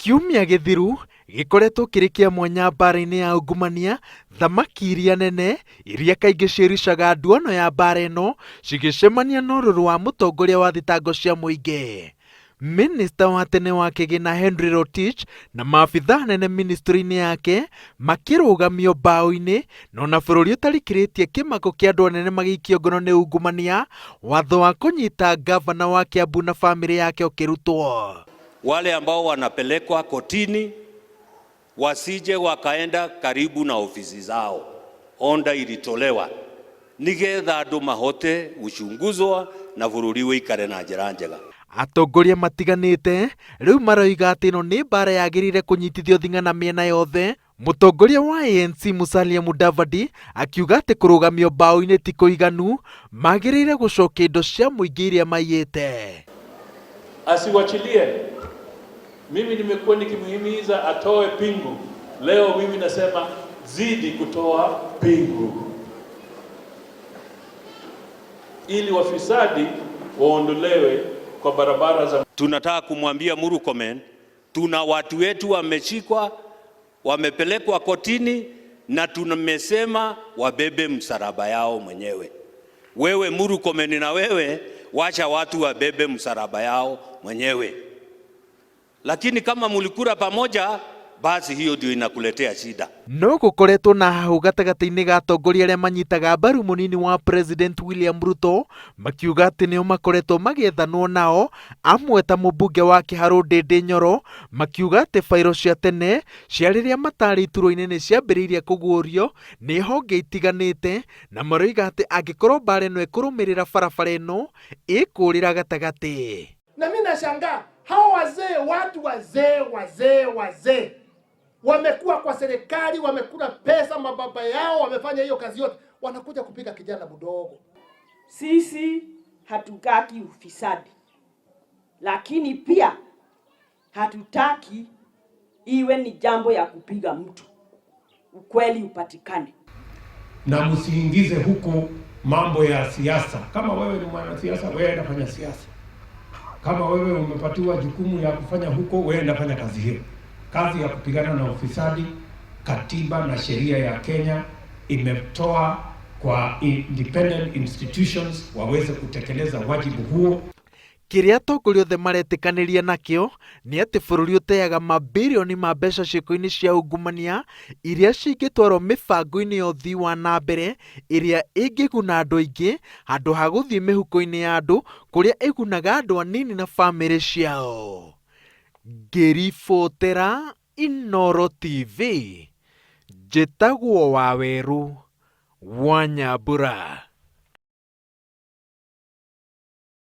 Kiumia gĩthiru gĩkoretwo kĩrĩ kĩa mwanya mbara-inĩ ya ungumania, thamaki iria nene iria kaingĩ ciĩrucaga nduano ya mbara ĩno cigĩcemania na ũrũrũ wa mũtongoria wa thitango cia mũingĩ. Minista wa tene wa kĩgĩna Henry Rotich na maabithaa anene ministry-inĩ yake makĩrũgamio mbaũ-inĩ na ona bũrũri ũtarikĩrĩtie kĩmako kĩa andũ anene magĩikio ngono nĩ ungumania, watho wa kũnyita ngavana wa Kiambu na bamĩrĩ yake ũkĩrutwo. Wale ambao wanapelekwa kotini wasije wakaenda karibu na ofisi zao. Onda ilitolewa nigetha andu mahote guchunguzwa na bururi wikare na njira njega. Atongoria matiganĩte rĩu maroiga atĩ ĩno nĩ mbara yagĩrĩire kũnyitithio thing'a na mĩena yothe. Mũtongoria wa ANC Musalia Mudavadi akiuga atĩ kũrũgamio mbaũ-inĩ ti kũiganu, magĩrĩire gũcokia indo cia mũingĩ iria maiyĩte. Asiwachilie. Mimi nimekuwa nikimhimiza atoe pingu. Leo mimi nasema zidi kutoa pingu ili wafisadi waondolewe kwa barabara za. Tunataka kumwambia Murkomen, tuna watu wetu wameshikwa, wamepelekwa kotini na tumesema wabebe msalaba yao mwenyewe. Wewe Murkomen na wewe wacha watu wabebe msalaba yao mwenyewe. Lakini kama mulikula pamoja, basi hiyo ndio inakuletea shida. No gũkoretwo na hahũ gatagatĩ-inĩ ga atongoria arĩa manyitaga mbaru mũnini wa President William Ruto makiuga atĩ nĩo makoretwo magĩethanwo nao amwe ta mũmbunge wa Kĩharũ Ndĩndĩ Nyoro makiuga atĩ bairo cia tene cia rĩrĩa matarĩ iturwa-inĩ nĩ ciambĩrĩirie kũguũrio nĩ honge itiganĩte na maroiga atĩ angĩkorwo mbara ĩno ĩkũrũmĩrĩra barabara ĩno ĩkũrĩra gatagatĩ. Na mimi nashangaa hawa wazee, watu wazee wazee wazee wamekuwa kwa serikali, wamekula pesa, mababa yao wamefanya hiyo kazi yote, wanakuja kupiga kijana mdogo. Sisi hatutaki ufisadi, lakini pia hatutaki iwe ni jambo ya kupiga mtu. Ukweli upatikane. Na msiingize huko mambo ya siasa. Kama wewe ni mwanasiasa, wewe nafanya siasa. Kama wewe umepatiwa jukumu ya kufanya huko, wewe nafanya kazi hiyo. Kazi ya kupigana na ufisadi, katiba na sheria ya Kenya imetoa kwa independent institutions waweze kutekeleza wajibu huo. Kĩrĩa atongoria othe maretĩkanĩria nakĩo nĩ atĩ bũrũri ũteaga mabirioni ma mbeca ciĩko-inĩ cia ungumania iria cingĩtwarwo mĩbango-inĩ ya ũthii wa na mbere ĩrĩa ĩngĩguna andũ aingĩ handũ ha gũthiĩ mĩhuko-inĩ ya andũ kũrĩa ĩgunaga andũ anini na bamĩrĩ ciao. Ngĩribotera Inooro TV, njĩtagwo Wawerũ wa Nyambura.